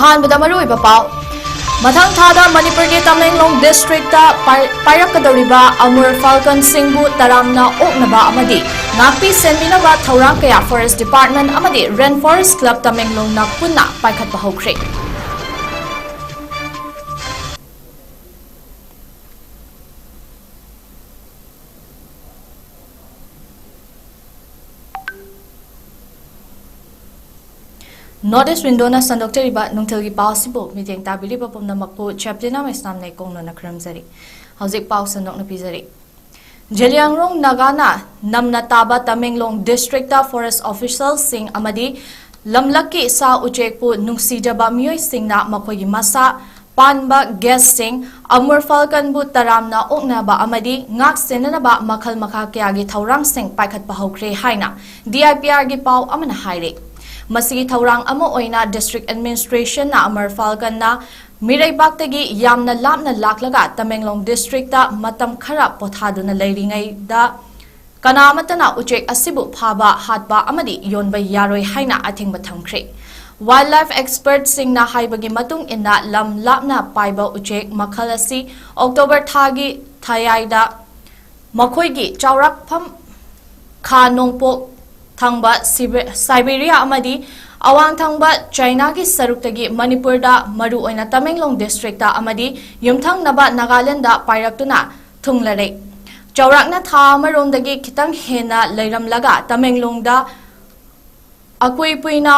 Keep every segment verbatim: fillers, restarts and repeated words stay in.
ꯑꯍꯥꯟꯕꯗ ꯃꯔꯨꯑꯣꯏꯕ ꯄꯥꯎ꯫ ꯃꯊꯪ ꯊꯥꯗ ꯃꯅꯤꯄꯨꯔꯒꯤ ꯇꯃꯦꯡꯂꯣꯡ ꯗꯤꯁꯇ꯭ꯔꯤꯛꯇ ꯄꯥꯏ-, ꯄꯥꯏꯔꯛꯀꯗꯧꯔꯤꯕ ꯑꯃꯨꯔ ꯐꯥꯜꯀꯟꯁꯤꯡꯕꯨ ꯇꯔꯥꯝꯅ ꯑꯣꯛꯅꯕ ꯑꯃꯗꯤ ꯉꯥꯛꯄꯤ ꯁꯦꯟꯕꯤꯅꯕ ꯊꯧꯔꯥꯡ ꯀꯌꯥ ꯐꯣꯔꯦꯁ ꯗꯤꯄꯥꯔꯠꯃꯦꯟ ꯑꯃꯗꯤ ꯔꯦꯟ ꯐꯣꯔꯦꯁ ꯀ꯭ꯂꯕ ꯇꯃꯦꯡꯂꯣꯡꯅ ꯄꯨꯟꯅ ꯄꯥꯏꯈꯠꯄ ꯍꯧꯈ꯭ꯔꯦ꯫ North East Window-ꯅ ꯁꯟꯗꯣꯛꯆꯔꯤꯕ ꯅꯨꯡꯊꯤꯜꯒꯤ ꯄꯥꯎ ꯑꯁꯤꯕꯨ ꯃꯤꯠꯌꯦꯡ ꯇꯥꯕꯤꯔꯤꯕ ꯄꯨꯝꯅꯃꯛꯄꯨ ꯆꯦꯞꯇꯤꯅꯥ ꯃꯩꯁꯅꯥꯝ ꯅꯩꯀꯣꯡꯅꯅ ꯈꯨꯔꯨꯝꯖꯔꯤ꯫ ꯍꯧꯖꯤꯛ ꯄꯥꯎ ꯁꯟꯗꯣꯛꯅ ꯄꯤꯖꯔꯤ꯫ ꯖꯦꯂꯤꯌꯥꯡꯔꯣꯡ ꯅꯥꯒꯥꯅ ꯅꯝꯅ ꯇꯥꯕ ꯇꯃꯦꯡꯂꯣꯡ ꯗꯤꯁꯇ꯭ꯔꯤꯛꯇ ꯐꯣꯔꯦꯁ ꯑꯣꯐꯤꯁꯤꯌꯦꯜꯁꯤꯡ ꯑꯃꯗꯤ ꯂꯝꯂꯛꯀꯤ ꯁꯥ ꯎꯆꯦꯛꯄꯨ ꯅꯨꯡꯁꯤꯖꯕ ꯃꯤꯑꯣꯏꯁꯤꯡꯅ ꯃꯈꯣꯏꯒꯤ ꯃꯁꯥ ꯄꯥꯟꯕ ꯒꯦꯁꯁꯤꯡ, ꯑꯃꯨꯔ ꯐꯥꯜꯀꯟꯕꯨ ꯇꯔꯥꯝꯅ ꯑꯣꯛꯅꯕ ꯑꯃꯗꯤ ꯉꯥꯛ ꯁꯦꯟꯅꯅꯕ ꯃꯈꯜ ꯃꯈꯥ ꯀꯌꯥꯒꯤ ꯊꯧꯔꯥꯡꯁꯤꯡ ꯄꯥꯏꯈꯠꯄ ꯍꯧꯈ꯭ꯔꯦ ꯍꯥꯏꯅ D I P R-ꯒꯤ ꯄꯥꯎ ꯑꯃꯅ ꯍꯥꯏꯔꯤ꯫ ꯃꯁꯤꯒꯤ ꯊꯧꯔꯥꯡ ꯑꯃ ꯑꯣꯏꯅ ꯗꯤꯁꯇ꯭ꯔꯤꯛ ꯑꯦꯗꯃꯤꯅꯤꯁꯇ꯭ꯔꯦꯁꯟꯅ ꯑꯃꯨꯔ ꯐꯥꯜꯀꯟꯅ ꯃꯤꯔꯩꯕꯥꯛꯇꯒꯤ ꯌꯥꯝꯅ ꯂꯥꯞꯅ ꯂꯥꯛꯂꯒ ꯇꯃꯦꯡꯂꯣꯡ ꯗꯤꯁꯇ꯭ꯔꯤꯛꯇ ꯃꯇꯝ ꯈꯔ ꯄꯣꯊꯥꯗꯨꯅ ꯂꯩꯔꯤꯉꯩꯗ ꯀꯅꯥ ꯑꯃꯠꯇꯅ ꯎꯆꯦꯛ ꯑꯁꯤꯕꯨ ꯐꯥꯕ, ꯍꯥꯠꯄ ꯑꯃꯗꯤ ꯌꯣꯟꯕ ꯌꯥꯔꯣꯏ ꯍꯥꯏꯅ ꯑꯊꯤꯡꯕ ꯊꯝꯈ꯭ꯔꯦ꯫ ꯋꯥꯏꯜꯗ ꯂꯥꯏꯐ ꯑꯦꯛꯁꯄꯔꯠꯁꯤꯡꯅ ꯍꯥꯏꯕꯒꯤ ꯃꯇꯨꯡ ꯏꯟꯅ, ꯂꯝ ꯂꯥꯞꯅ ꯄꯥꯏꯕ ꯎꯆꯦꯛ ꯃꯈꯜ ꯑꯁꯤ ꯑꯣꯛꯇꯣꯕꯔ ꯊꯥꯒꯤ ꯊꯥꯌꯥꯏꯗ ꯃꯈꯣꯏꯒꯤ ꯆꯥꯎꯔꯛꯐꯝ ꯈꯥ ꯅꯣꯡꯄꯣꯛ ꯊꯪꯕ ꯁꯤꯕꯦ-, ꯁꯥꯏꯕꯦꯔꯤꯌꯥ ꯑꯃꯗꯤ ꯑꯋꯥꯡ ꯊꯪꯕ ꯆꯥꯏꯅꯥꯒꯤ ꯁꯔꯨꯛꯇꯒꯤ ꯃꯅꯤꯄꯨꯔꯗ, ꯃꯔꯨꯑꯣꯏꯅ ꯇꯃꯦꯡꯂꯣꯡ ꯗꯤꯁꯇ꯭ꯔꯤꯛꯇ ꯑꯃꯗꯤ ꯌꯨꯝꯊꯪꯅꯕ ꯅꯥꯒꯥꯂꯦꯟꯗ ꯄꯥꯏꯔꯛꯇꯨꯅ ꯊꯨꯡꯂꯔꯦ꯫ ꯆꯥꯎꯔꯥꯛꯅ ꯊꯥ ꯑꯃꯔꯣꯝꯗꯒꯤ ꯈꯤꯇꯪ ꯍꯦꯟꯅ ꯂꯩꯔꯝꯂꯒ ꯇꯃꯦꯡꯂꯣꯡꯗ ꯑꯀꯨꯏ ꯄꯨꯏꯅ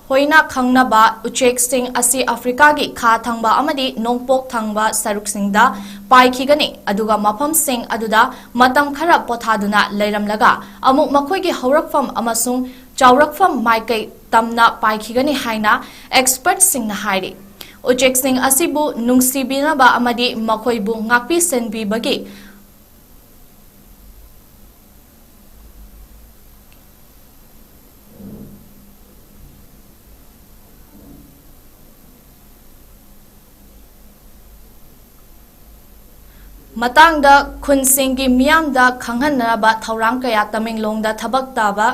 ꯍꯣꯏꯅ ꯈꯪꯅꯕ ꯎꯆꯦꯛꯁꯤꯡ ꯑꯁꯤ ꯑꯐ꯭ꯔꯤꯀꯥꯒꯤ ꯈꯥ ꯊꯪꯕ ꯑꯃꯗꯤ ꯅꯣꯡꯄꯣꯛ ꯊꯪꯕ ꯁꯔꯨꯛꯁꯤꯡꯗ ꯄꯥꯏꯈꯤꯒꯅꯤ, ꯑꯗꯨꯒ ꯃꯐꯝꯁꯤꯡ ꯑꯗꯨꯗ ꯃꯇꯝ ꯈꯔ ꯄꯣꯊꯥꯗꯨꯅ ꯂꯩꯔꯝꯂꯒ ꯑꯃꯨꯛ ꯃꯈꯣꯏꯒꯤ ꯍꯧꯔꯛꯐꯝ ꯑꯃꯁꯨꯡ ꯆꯥꯎꯔꯛꯐꯝ ꯃꯥꯏꯀꯩ ꯇꯝꯅ ꯄꯥꯏꯈꯤꯒꯅꯤ ꯍꯥꯏꯅ ꯑꯦꯛꯁꯄꯔꯠꯁꯤꯡꯅ ꯍꯥꯏꯔꯤ꯫ ꯎꯆꯦꯛꯁꯤꯡ ꯑꯁꯤꯕꯨ ꯅꯨꯡꯁꯤꯕꯤꯅꯕ ꯑꯃꯗꯤ ꯃꯈꯣꯏꯕꯨ ꯉꯥꯛꯄꯤ ꯁꯦꯟꯕꯤꯕꯒꯤ ꯃꯇꯥꯡꯗ ꯈꯨꯟꯁꯤꯡꯒꯤ ꯃꯤꯌꯥꯝꯗ ꯈꯪꯍꯟꯅꯕ ꯊꯧꯔꯥꯡ ꯀꯌꯥ ꯇꯃꯦꯡꯂꯣꯡꯗ ꯊꯕꯛ ꯇꯥꯕ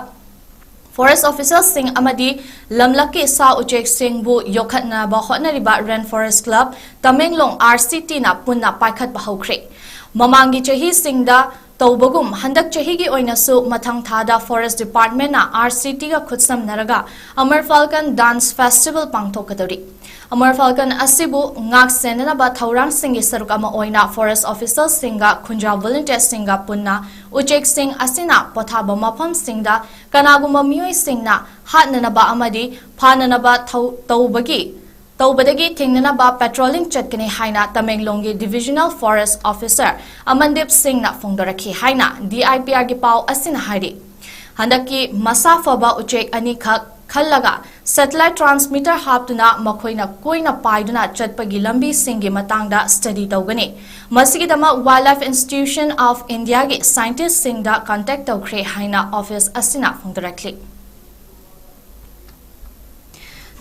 Forest officialꯁꯤꯡ ꯑꯃꯗꯤ ꯂꯝꯂꯛꯀꯤ ꯁꯥ ꯎꯆꯦꯛꯁꯤꯡꯕꯨ ꯌꯣꯛꯈꯠꯅꯕ ꯍꯣꯠꯅꯔꯤꯕ Rain Forest Club Tamenglong, R C T, ꯅ ꯄꯨꯟꯅ ꯄꯥꯏꯈꯠꯄ ꯍꯧꯈ꯭ꯔꯦ꯫ ꯃꯃꯥꯡꯒꯤ ꯆꯍꯤꯁꯤꯡꯗ ꯇꯧꯕꯒꯨꯝ ꯍꯟꯗꯛ ꯆꯍꯤꯒꯤ ꯑꯣꯏꯅꯁꯨ ꯃꯊꯪ ꯊꯥꯗ Forest Departmentꯅ R C Tꯒ ꯈꯨꯠꯁꯝꯅꯔꯒ Amar Falcon Dance Festival ꯄꯥꯡꯊꯣꯛꯀꯗꯧꯔꯤ꯫ Amar Falcon ꯑꯁꯤꯕꯨ ꯉꯥꯛ ꯁꯦꯟꯅꯅꯕ ꯊꯧꯔꯥꯡꯁꯤꯡꯒꯤ ꯁꯔꯨꯛ ꯑꯃ ꯑꯣꯏꯅ Forest officialꯁꯤꯡꯒ ꯈꯨꯟꯖꯥ volunteersꯁꯤꯡꯒ ꯄꯨꯟꯅ ꯎꯆꯦꯛꯁꯤꯡ ꯑꯁꯤꯅ ꯄꯣꯊꯥꯕ ꯃꯐꯝꯁꯤꯡꯗ ꯀꯅꯥꯒꯨꯝꯕ ꯃꯤꯑꯣꯏꯁꯤꯡꯅ ꯍꯥꯠꯅꯅꯕ ꯑꯃꯗꯤ ꯐꯥꯅꯅꯕ ꯊꯧ-, ꯇꯧꯕꯒꯤ, ꯇꯧꯕꯗꯒꯤ ꯊꯤꯡꯅꯅꯕ patrolling ꯆꯠꯀꯅꯤ ꯍꯥꯏꯅ ꯇꯃꯦꯡꯂꯣꯡꯒꯤ Divisional Forest Officer ꯑꯃꯟꯗꯤꯞ ꯁꯤꯡꯅ ꯐꯣꯡꯗꯣꯔꯛꯈꯤ ꯍꯥꯏꯅ D I P Rꯒꯤ ꯄꯥꯎ ꯑꯁꯤꯅ ꯍꯥꯏꯔꯤ꯫ ꯍꯟꯗꯛꯀꯤ ꯃꯁꯥ ꯐꯕ ꯎꯆꯦꯛ ꯑꯅꯤꯈꯛ ꯈꯜꯂꯒ satellite transmitter ꯍꯥꯞꯇꯨꯅ ꯃꯈꯣꯏꯅ ꯀꯣꯏꯅ ꯄꯥꯏꯗꯨꯅ ꯆꯠꯄꯒꯤ ꯂꯝꯕꯤꯁꯤꯡꯒꯤ ꯃꯇꯥꯡꯗ study ꯇꯧꯒꯅꯤ꯫ ꯃꯁꯤꯒꯤꯗꯃꯛ Wildlife Institution of Indiaꯒꯤ scientistꯁꯤꯡꯗ contact ꯇꯧꯈ꯭ꯔꯦ ꯍꯥꯏꯅ office ꯑꯁꯤꯅ ꯐꯣꯡꯗꯣꯔꯛꯂꯤ꯫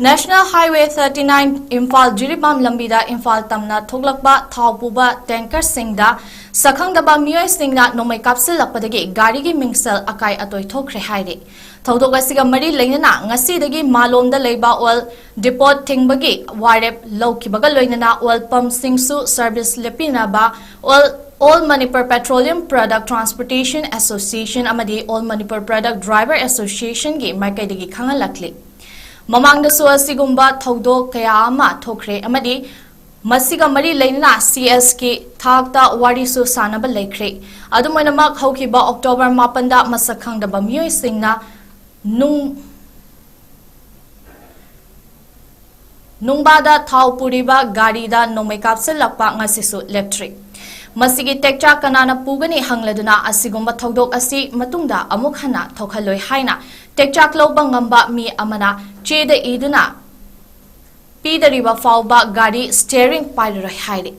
National Highway thirty nine Imphal Jiribam ꯂꯝꯕꯤꯗ ꯏꯝꯐꯥꯜ ꯇꯝꯅ ꯊꯣꯛꯂꯛꯄ ꯊꯥꯎ ꯄꯨꯕ tankerꯁꯤꯡꯗ ꯁꯛꯈꯪꯗꯕ ꯃꯤꯑꯣꯏꯁꯤꯡꯅ ꯅꯣꯡꯃꯩ ꯀꯥꯞꯁꯤꯜꯂꯛꯄꯗꯒꯤ ꯒꯥꯔꯤꯒꯤ ꯃꯤꯡꯁꯦꯜ ꯑꯀꯥꯏ ꯑꯇꯣꯏ ꯊꯣꯛꯈ꯭ꯔꯦ ꯍꯥꯏꯔꯤ꯫ ꯊꯧꯗꯣꯛ ꯑꯁꯤꯒ ꯃꯔꯤ ꯂꯩꯅꯅ ꯉꯁꯤꯗꯒꯤ ꯃꯥꯂꯣꯝꯗ ꯂꯩꯕ oil depot ꯊꯤꯡꯕꯒꯤ ꯋꯥꯔꯦꯞ ꯂꯧꯈꯤꯕꯒ ꯂꯣꯏꯅꯅ oil pumpꯁꯤꯡꯁꯨ service ꯂꯦꯞꯄꯤꯅꯕ All, All Manipur Petroleum Product Transportation Association ꯑꯃꯗꯤ All Manipur Product Driver Associationꯒꯤ ꯃꯥꯏꯀꯩꯗꯒꯤ ꯈꯪꯍꯜꯂꯛꯂꯤ꯫ ꯃꯃꯥꯡꯗꯁꯨ ꯑꯁꯤꯒꯨꯝꯕ ꯊꯧꯗꯣꯛ ꯀꯌꯥ ꯑꯃ ꯊꯣꯛꯈ꯭ꯔꯦ ꯑꯃꯗꯤ ꯃꯁꯤꯒ ꯃꯔꯤ ꯂꯩꯅꯅ C Sꯀꯤ ꯊꯥꯛꯇ ꯋꯥꯔꯤꯁꯨ ꯁꯥꯅꯕ ꯂꯩꯈ꯭ꯔꯦ꯫ ꯑꯗꯨꯝ ꯑꯣꯏꯅꯃꯛ, ꯍꯧꯈꯤꯕ October ꯃꯥꯄꯟꯗ ꯃꯁꯛ ꯈꯪꯗꯕ ꯃꯤꯑꯣꯏꯁꯤꯡꯅ ꯅꯨꯡ-, ꯅꯨꯡꯕꯥꯗ ꯊꯥꯎ ꯄꯨꯔꯤꯕ ꯒꯥꯔꯤꯗ ꯅꯣꯡꯃꯩ ꯀꯥꯞꯁꯤꯜꯂꯛꯄ ꯉꯁꯤꯁꯨ ꯂꯦꯞꯇ꯭ꯔꯤ꯫ ꯃꯁꯤꯒꯤ ꯇꯦꯛꯆꯥꯛ ꯀꯅꯥꯅ ꯄꯨꯒꯅꯤ ꯍꯪꯂꯗꯨꯅ ꯑꯁꯤꯒꯨꯝꯕ ꯊꯧꯗꯣꯛ ꯑꯁꯤ ꯃꯇꯨꯡꯗ ꯑꯃꯨꯛ ꯍꯟꯅ ꯊꯣꯛꯍꯜꯂꯣꯏ ꯍꯥꯏꯅ ꯇꯦꯛꯆꯥꯛ ꯂꯧꯕ ꯉꯝꯕ ꯃꯤ ꯑꯃꯅ ꯆꯦꯗ ꯏꯗꯨꯅ ꯄꯤꯗꯔꯤꯕ ꯐꯥꯎꯕ ꯒꯥꯔꯤ steering ꯄꯥꯏꯔꯔꯣꯏ ꯍꯥꯏꯔꯤ꯫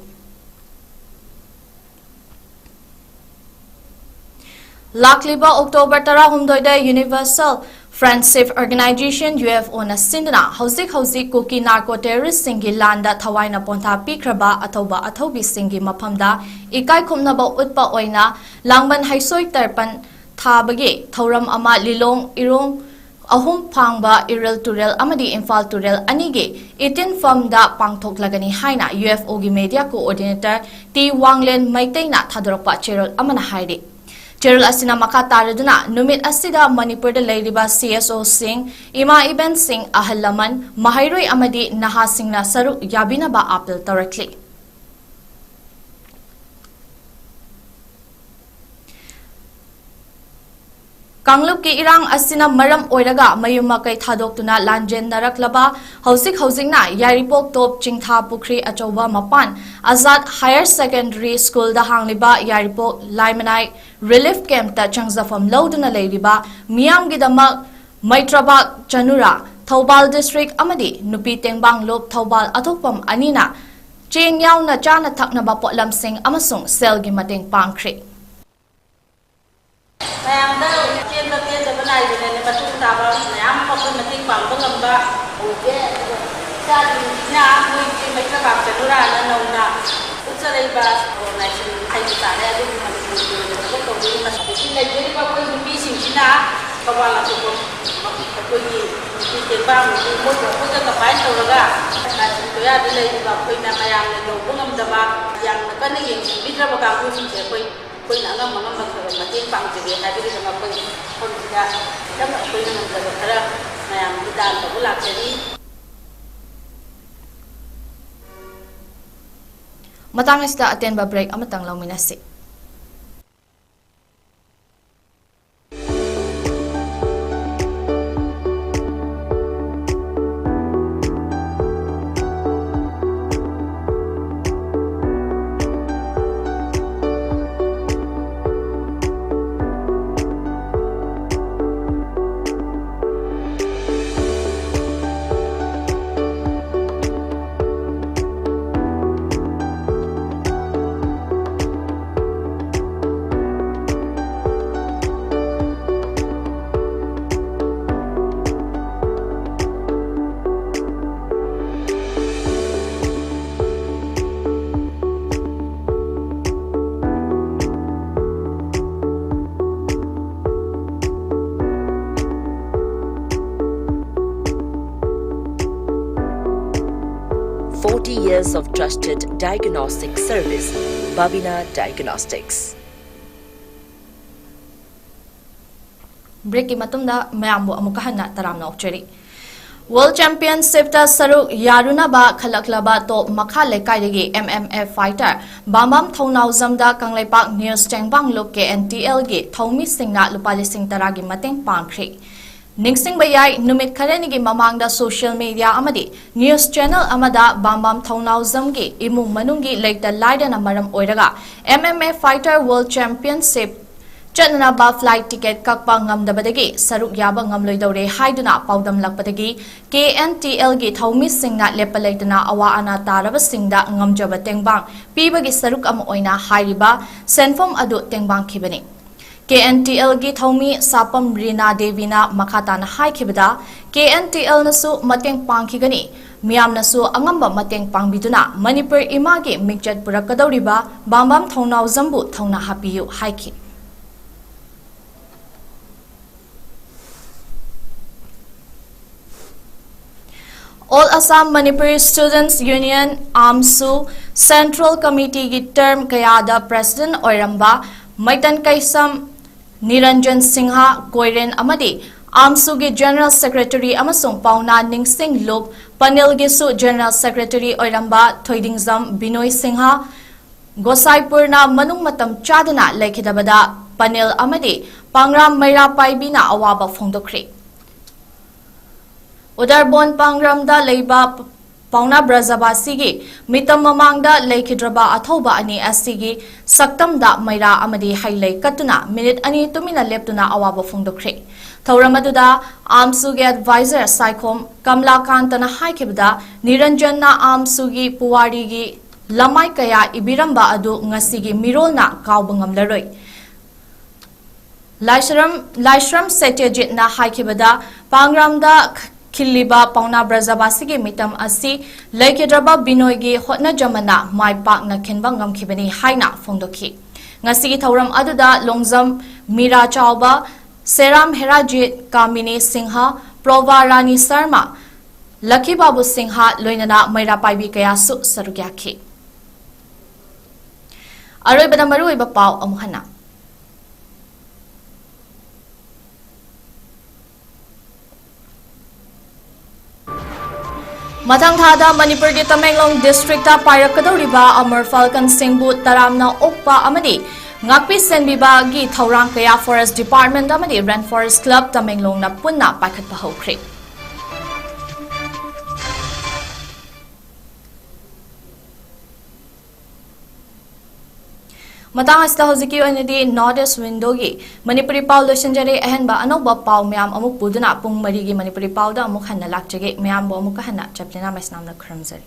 ꯂꯥꯛꯂꯤꯕ October ꯇꯔꯥꯍꯨꯝꯗꯣꯏꯗ Universal Friendship Organization, U F Oꯅ ꯁꯤꯟꯗꯨꯅ ꯍꯧꯖꯤꯛ ꯍꯧꯖꯤꯛ ꯀꯨꯀꯤ narco terroristꯁꯤꯡꯒꯤ ꯂꯥꯟꯗ ꯊꯋꯥꯏꯅ ꯄꯣꯟꯊꯥ ꯄꯤꯈ꯭ꯔꯕ ꯑꯊꯧꯕ ꯑꯊꯧꯕꯤꯁꯤꯡꯒꯤ ꯃꯐꯝꯗ ꯏꯀꯥꯏ ꯈꯨꯝꯅꯕ ꯎꯠꯄ ꯑꯣꯏꯅ ꯂꯥꯡꯕꯟ ꯍꯩꯁꯣꯏ ꯇꯔꯄꯟ ꯊꯥꯕꯒꯤ ꯊꯧꯔꯝ ꯑꯃ ꯂꯤꯂꯣꯡ ꯏꯔꯣꯡ ꯑꯍꯨꯝ ꯐꯥꯡꯕ ꯏꯔꯤꯜ ꯇꯨꯔꯦꯜ ꯑꯃꯗꯤ ꯏꯝꯐꯥꯜ ꯇꯨꯔꯦꯜ ꯑꯅꯤꯒꯤ ꯏꯇꯤꯟꯐꯝꯗ ꯄꯥꯡꯊꯣꯛꯂꯒꯅꯤ ꯍꯥꯏꯅ UFOꯒꯤ media coordinator ꯇꯤ ꯋꯥꯡꯂꯦꯟ ꯃꯩꯇꯩꯅ ꯊꯥꯗꯣꯔꯛꯄ ꯆꯦꯔꯣꯜ ꯑꯃꯅ ꯍꯥꯏꯔꯤ꯫ ꯆꯦꯔꯣꯜ ꯑꯁꯤꯅ ꯃꯈꯥ ꯇꯥꯔꯗꯨꯅ ꯅꯨꯃꯤꯠ ꯑꯁꯤꯗ ꯃꯅꯤꯄꯨꯔꯗ ꯂꯩꯔꯤꯕ CSOꯁꯤꯡ, ꯏꯃꯥ ꯏꯕꯦꯟꯁꯤꯡ, ꯑꯍꯜ ꯂꯃꯟ, ꯃꯍꯩꯔꯣꯏ ꯑꯃꯗꯤ ꯅꯍꯥꯁꯤꯡꯅ ꯁꯔꯨꯛ ꯌꯥꯕꯤꯅꯕ appeal ꯇꯧꯔꯛꯂꯤ꯫ ꯀꯥꯡꯂꯨꯞꯀꯤ ꯏꯔꯥꯡ ꯑꯁꯤꯅ ꯃꯔꯝ ꯑꯣꯏꯔꯒ ꯃꯌꯨꯝ ꯃꯀꯩ ꯊꯥꯗꯣꯛꯇꯨꯅ ꯂꯥꯟꯖꯦꯟꯅꯔꯛꯂꯕ ꯍꯧꯖꯤꯛ ꯍꯧꯖꯤꯛꯅ ꯌꯥꯏꯔꯤꯄꯣꯛ ꯇꯣꯞ ꯆꯤꯡꯊꯥ ꯄꯨꯈ꯭ꯔꯤ ꯑꯆꯧꯕ ꯃꯄꯥꯟ ꯑꯖꯥꯗ Higher Secondary Schoolꯗ ꯍꯥꯡꯂꯤꯕ ꯌꯥꯏꯔꯤꯄꯣꯛ ꯂꯥꯏꯃꯅꯥꯏ relief campꯇ ꯆꯪꯖꯐꯝ ꯂꯧꯗꯨꯅ ꯂꯩꯔꯤꯕ ꯃꯤꯌꯥꯝꯒꯤꯗꯃꯛ ꯃꯩꯇ꯭ꯔꯕꯥꯛ ꯆꯅꯨꯔꯥ, ꯊꯧꯕꯥꯜ district ꯑꯃꯗꯤ ꯅꯨꯄꯤ ꯇꯦꯡꯕꯥꯡ ꯂꯨꯞ ꯊꯧꯕꯥꯜ ꯑꯊꯣꯛꯄꯝ ꯑꯅꯤꯅ ꯆꯦꯡ ꯌꯥꯎꯅ ꯆꯥꯅ ꯊꯛꯅꯕ ꯄꯣꯠꯂꯝꯁꯤꯡ ꯑꯃꯁꯨꯡ ꯁꯦꯜꯒꯤ ꯃꯇꯦꯡ ꯄꯥꯡꯈ꯭ꯔꯦ꯫ ꯃꯌꯥꯝꯗ ꯄꯦꯟꯕ ꯄꯦꯟꯗꯕ ꯅꯥꯏꯗꯅꯅꯦ ꯃꯇꯨꯡ ꯇꯥꯕ ꯃꯌꯥꯝ ꯑꯃ ꯑꯩꯈꯣꯏ ꯃꯇꯦꯡ ꯄꯥꯡꯕ ꯉꯝꯕ ꯑꯣꯏꯒꯦ꯫ ꯑꯗꯨꯒ ꯏꯆꯥꯁꯤꯡꯁꯤꯅ ꯃꯣꯏꯒꯤ ꯃꯩꯇ꯭ꯔꯕꯥꯛ ꯆꯅꯨꯔꯥꯅ ꯅꯧꯅ ꯎꯠꯆꯔꯛꯏꯕ organization ꯍꯥꯏꯕ ꯇꯥꯔꯦ꯫ ꯑꯗꯨꯒꯤ ꯃꯅꯤꯄꯨꯔꯒꯤ ꯑꯣꯏꯅ ꯊꯕꯛ ꯇꯧꯖꯔꯤꯕ ꯃꯁꯤꯗꯒꯤ ꯂꯩꯖꯔꯤꯕ ꯑꯩꯈꯣꯏ ꯅꯨꯄꯤꯁꯤꯡꯁꯤꯅ ꯊꯧꯕꯥꯜ ꯑꯆꯧꯕ ꯑꯩꯈꯣꯏꯒꯤ ꯅꯨꯄꯤ ꯇꯦꯡꯕꯥꯡ ꯅꯨꯄꯤ ꯃꯣꯏꯒ ꯑꯩꯈꯣꯏꯒ combine ꯇꯧꯔꯒ ꯀꯥꯆꯤꯟ ꯀꯣꯏꯌꯥꯗ ꯂꯩꯔꯤꯕ ꯑꯩꯈꯣꯏꯅ ꯃꯌꯥꯝꯅ ꯌꯧꯕ ꯉꯝꯗꯕ, ꯌꯥꯝꯅ ꯀꯟꯅ ꯌꯦꯡꯁꯤꯟꯕꯤꯗ꯭ꯔꯕ ꯀꯥꯡꯕꯨꯁꯤꯡꯁꯦ ꯑꯩꯈꯣꯏ ꯑꯩꯈꯣꯏꯅ ꯑꯉꯝ ꯑꯉꯝꯕ ꯈꯔ ꯈꯔ ꯃꯇꯦꯡ ꯄꯥꯡꯖꯒꯦ ꯍꯥꯏꯕꯒꯤꯗꯃꯛ ꯑꯩꯈꯣꯏ ꯃꯐꯝꯁꯤꯗ ꯈꯤꯇꯪ ꯑꯩꯈꯣꯏꯅ ꯉꯝꯖꯕ ꯈꯔ ꯃꯌꯥꯝꯒꯤ ꯗꯥꯟ ꯇꯧꯕ ꯂꯥꯛꯆꯔꯤ꯫ ꯃꯇꯥꯡ ꯑꯁꯤꯗ ꯑꯇꯦꯟꯕ break ꯑꯃꯇꯪ ꯂꯧꯃꯤꯟꯅꯁꯤ꯫ of trusted diagnostic service, Babina Diagnostics. Breakꯀꯤ ꯃꯇꯨꯡꯗ ꯃꯌꯥꯝꯕꯨ ꯑꯃꯨꯛꯀ ꯍꯟꯅ ꯇꯔꯥꯝꯅ ꯑꯣꯛꯆꯔꯤ꯫ World Championshipꯇ ꯁꯔꯨꯛ ꯌꯥꯔꯨꯅꯕ ꯈꯜꯂꯛꯂꯕ ꯇꯣꯞ ꯃꯈꯥ ꯂꯩꯀꯥꯏꯗꯒꯤ M M A fighter ꯕꯥꯝꯕꯥꯝ ꯊꯧꯅꯥꯎꯖꯝꯗ Kangleipak news ꯇꯦꯡꯕꯥꯡ ꯂꯨꯞ K N T Lꯒꯤ ꯊꯧꯃꯤꯁꯤꯡꯅ ꯂꯨꯄꯥ ꯂꯤꯁꯤꯡ ꯇꯔꯥꯒꯤ ꯃꯇꯦꯡ ꯄꯥꯡꯈ꯭ꯔꯤ꯫ ꯅꯤꯡꯁꯤꯡꯕ ꯌꯥꯏ, ꯅꯨꯃꯤꯠ ꯈꯔꯅꯤꯒꯤ ꯃꯃꯥꯡꯗ social media ꯑꯃꯗꯤ news channel ꯑꯃꯗ ꯕꯥꯝꯕꯥꯝ ꯊꯧꯅꯥꯎꯖꯝꯒꯤ ꯏꯃꯨꯡ ꯃꯅꯨꯡꯒꯤ ꯂꯩꯇ ꯂꯥꯏꯔꯅ ꯃꯔꯝ ꯑꯣꯏꯔꯒ M M A fighter World Championship ꯆꯠꯅꯅꯕ flight ticket ꯀꯛꯄ ꯉꯝꯗꯕꯗꯒꯤ ꯁꯔꯨꯛ ꯌꯥꯕ ꯉꯝꯂꯣꯏꯗꯧꯔꯦ ꯍꯥꯏꯗꯨꯅ ꯄꯥꯎꯗꯝꯂꯛꯄꯗꯒꯤ K N T Lꯒꯤ ꯊꯧꯃꯤꯁꯤꯡꯅ ꯂꯦꯞꯄ ꯂꯩꯇꯅ ꯑꯋꯥ ꯑꯅꯥ ꯇꯥꯔꯕꯁꯤꯡꯗ ꯉꯝꯖꯕ ꯇꯦꯡꯕꯥꯡ ꯄꯤꯕꯒꯤ ꯁꯔꯨꯛ ꯑꯃ ꯑꯣꯏꯅ ꯍꯥꯏꯔꯤꯕ ꯁꯦꯟꯐꯝ ꯑꯗꯨ ꯇꯦꯡꯕꯥꯡꯈꯤꯕꯅꯤ꯫ K N T Lꯒꯤ ꯊꯧꯃꯤ ꯁꯥꯄꯝ ꯔꯤꯅꯥ ꯗꯦꯕꯤꯅ ꯃꯈꯥ ꯇꯥꯅ ꯍꯥꯏꯈꯤꯕꯗ, K N T Lꯅꯁꯨ ꯃꯇꯦꯡ ꯄꯥꯡꯈꯤꯒꯅꯤ, ꯃꯤꯌꯥꯝꯅꯁꯨ ꯑꯉꯝꯕ ꯃꯇꯦꯡ ꯄꯥꯡꯕꯤꯗꯨꯅ ꯃꯅꯤꯄꯨꯔ ꯏꯃꯥꯒꯤ ꯃꯤꯡꯆꯠ ꯄꯨꯔꯛꯀꯗꯧꯔꯤꯕ ꯕꯥꯝꯕꯥꯝ ꯊꯧꯅꯥꯎꯖꯝꯕꯨ ꯊꯧꯅꯥ ꯍꯥꯞꯄꯤꯌꯨ ꯍꯥꯏꯈꯤ꯫ All Assam Manipuri Students Union, AAMSU, Central Committeeꯒꯤ term ꯀꯌꯥꯗ president ꯑꯣꯏꯔꯝꯕ ꯃꯩꯇꯟ ꯀꯩꯁꯝ ꯅꯤꯔꯟꯖꯟ ꯁꯤꯡꯍ ꯀꯣꯏꯔꯦꯟ ꯑꯃꯗꯤ AAMSUꯒꯤ General Secretary ꯑꯃꯁꯨꯡ ꯄꯥꯎꯅꯥ ꯅꯤꯡꯁꯤꯡ ꯂꯨꯞ ꯄꯅꯦꯜꯒꯤꯁꯨ General Secretary ꯑꯣꯏꯔꯝꯕ ꯊꯣꯏꯗꯤꯡꯖꯝ ꯕꯤꯅꯣꯏ ꯁꯤꯡꯍ ꯒꯣꯁꯥꯏꯄꯨꯔꯅ ꯃꯅꯨꯡ ꯃꯇꯝ ꯆꯥꯗꯅ ꯂꯩꯈꯤꯗꯕꯗ ꯄꯅꯦꯜ ꯑꯃꯗꯤ ꯄꯥꯡꯔꯥꯝ ꯃꯩꯔꯥ ꯄꯥꯏꯕꯤꯅ ꯑꯋꯥꯕ ꯐꯣꯡꯗꯣꯛꯈ꯭ꯔꯤ꯫ ꯎꯗꯔꯕꯣꯟ ꯄꯥꯡꯔꯝꯗ ꯂꯩꯕ ꯄꯥꯎꯅꯥ ꯕ꯭ꯔꯖꯕꯥꯁꯤꯒꯤ ꯃꯤꯇꯝ ꯃꯃꯥꯡꯗ ꯂꯩꯈꯤꯗ꯭ꯔꯕ ꯑꯊꯧꯕ ꯑꯅꯤ ꯑꯁꯤꯒꯤ ꯁꯛꯇꯝꯗ ꯃꯩꯔꯥ ꯑꯃꯗꯤ ꯍꯩ ꯂꯩ ꯀꯠꯇꯨꯅ ꯃꯤꯅꯤꯠ ꯑꯅꯤ ꯇꯨꯃꯤꯟꯅ ꯂꯦꯞꯇꯨꯅ ꯑꯋꯥꯕ ꯐꯣꯡꯗꯣꯛꯈ꯭ꯔꯦ꯫ ꯊꯧꯔꯝ ꯑꯗꯨꯗ AAMSUꯒꯤ advisor ꯁꯥꯏꯈꯣꯝ ꯀꯃꯂꯥꯀꯥꯟꯇꯅ ꯍꯥꯏꯈꯤꯕꯗ, ꯅꯤꯔꯟꯖꯟꯅ AAMSUꯒꯤ ꯄꯨꯋꯥꯔꯤꯒꯤ ꯂꯃꯥꯏ ꯀꯌꯥ ꯏꯕꯤꯔꯝꯕ ꯑꯗꯨ ꯉꯁꯤꯒꯤ ꯃꯤꯔꯣꯜꯅ ꯀꯥꯎꯕ ꯉꯝꯂꯔꯣꯏ꯫ ꯂꯥꯏꯁ꯭ꯔꯝ, ꯂꯥꯏꯁ꯭ꯔꯝ ꯁꯇ꯭ꯌꯖꯤꯠꯅ ꯍꯥꯏꯈꯤꯕꯗ, ꯄꯥꯡꯔꯥꯝꯗ ꯈꯤꯜꯂꯤꯕ ꯄꯥꯎꯅꯥ ꯕ꯭ꯔꯖꯕꯥꯁꯤꯒꯤ ꯃꯤꯇꯝ ꯑꯁꯤ ꯂꯩꯈꯤꯗ꯭ꯔꯕ ꯕꯤꯅꯣꯏꯒꯤ ꯍꯣꯠꯅꯖꯃꯟꯅ ꯃꯥꯏ ꯄꯥꯛꯅ ꯈꯤꯟꯕ ꯉꯝꯈꯤꯕꯅꯤ ꯍꯥꯏꯅ ꯐꯣꯡꯗꯣꯛꯈꯤ꯫ ꯉꯁꯤꯒꯤ ꯊꯧꯔꯝ ꯑꯗꯨꯗ ꯂꯣꯡꯖꯝ ꯃꯤꯔꯥ ꯆꯥꯎꯕ, ꯁꯦꯔꯥꯝ ꯍꯦꯔꯥꯖꯤꯠ, ꯀꯥꯃꯤꯅꯤ ꯁꯤꯡꯍ, ꯄ꯭ꯔꯣꯚꯥ ꯔꯥꯅꯤ ꯁꯔꯃ, ꯂꯛꯈꯤ ꯕꯥꯕꯨ ꯁꯤꯡꯍ ꯂꯣꯏꯅꯅ ꯃꯩꯔꯥ ꯄꯥꯏꯕꯤ ꯀꯌꯥꯁꯨ ꯁꯔꯨꯛ ꯌꯥꯈꯤ꯫ ꯑꯔꯣꯏꯕꯗ ꯃꯔꯨꯑꯣꯏꯕ ꯄꯥꯎ ꯑꯃꯨꯛ ꯍꯟꯅ꯫ ꯃꯊꯪ ꯊꯥꯗ ꯃꯅꯤꯄꯨꯔꯒꯤ ꯇꯃꯦꯡꯂꯣꯡ ꯗꯤꯁꯇ꯭ꯔꯤꯛꯇ ꯄꯥꯏꯔꯛꯀꯗꯧꯔꯤꯕ ꯑꯃꯔ ꯐꯥꯜꯀꯟꯁꯤꯡꯕꯨ ꯇꯔꯥꯝꯅ ꯑꯣꯛꯄ ꯑꯃꯗꯤ ꯉꯥꯛꯄꯤ ꯁꯦꯟꯕꯤꯕꯒꯤ ꯊꯧꯔꯥꯡ ꯀꯌꯥ ꯐꯣꯔꯦꯁ ꯗꯤꯄꯥꯔꯠꯃꯦꯟꯠ ꯑꯃꯗꯤ ꯔꯦꯟ ꯐꯣꯔꯦꯁ ꯀ꯭ꯂꯕ ꯇꯃꯦꯡꯂꯣꯡꯅ ꯄꯨꯟꯅ ꯄꯥꯏꯈꯠꯄ ꯍꯧꯈ꯭ꯔꯦ꯫ ꯃꯇꯥꯡ ꯑꯁꯤꯗ ꯍꯧꯖꯤꯛꯀꯤ ꯑꯣꯏꯅꯗꯤ ꯅꯣꯔꯠ ꯏꯁ ꯋꯤꯟꯗꯣꯒꯤ ꯃꯅꯤꯄꯨꯔꯤ ꯄꯥꯎ ꯂꯣꯏꯁꯤꯟꯖꯔꯦ꯫ ꯑꯍꯦꯟꯕ ꯑꯅꯧꯕ ꯄꯥꯎ ꯃꯌꯥꯝ ꯑꯃꯨꯛ ꯄꯨꯗꯨꯅ ꯄꯨꯡ ꯃꯔꯤꯒꯤ ꯃꯅꯤꯄꯨꯔꯤ ꯄꯥꯎꯗ ꯑꯃꯨꯛ ꯍꯟꯅ ꯂꯥꯛꯆꯒꯦ꯫ ꯃꯌꯥꯝꯕꯨ ꯑꯃꯨꯛꯀ ꯍꯟꯅ ꯆꯞꯂꯤꯅꯥ ꯃꯩꯁꯅꯥꯝꯅ ꯈꯨꯔꯨꯝꯖꯔꯤ꯫